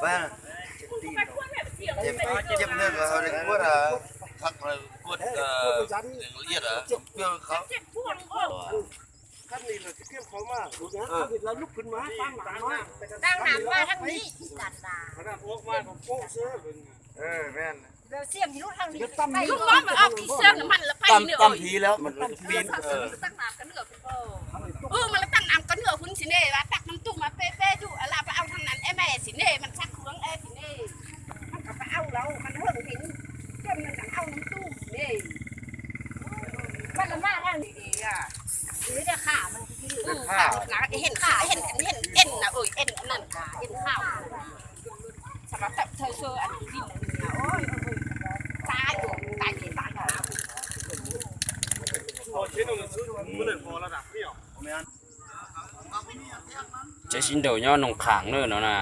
Ua, ces, ces nws ho kuat, thaj kuat liaj, lub mob mas ob kis xwb, mas lawv pais tam nws tam os. Tam thiv lawm, mas lawv tam nws, mas lawv tam nam koj nws hun tsis ne, lawv tam nam tus mas peb peb tus, lawv pab au thaj nam es me tsis ne, mas tshaj khuv es tsis ne, mas pab au lawm, mas lawv heev, coj mas tam au nam tus tsis ne, mas lawv mas heev, heev, heev, heev na, heev, heev na, heev na. Tsev sib nraus nyob Noog Khaam na no na.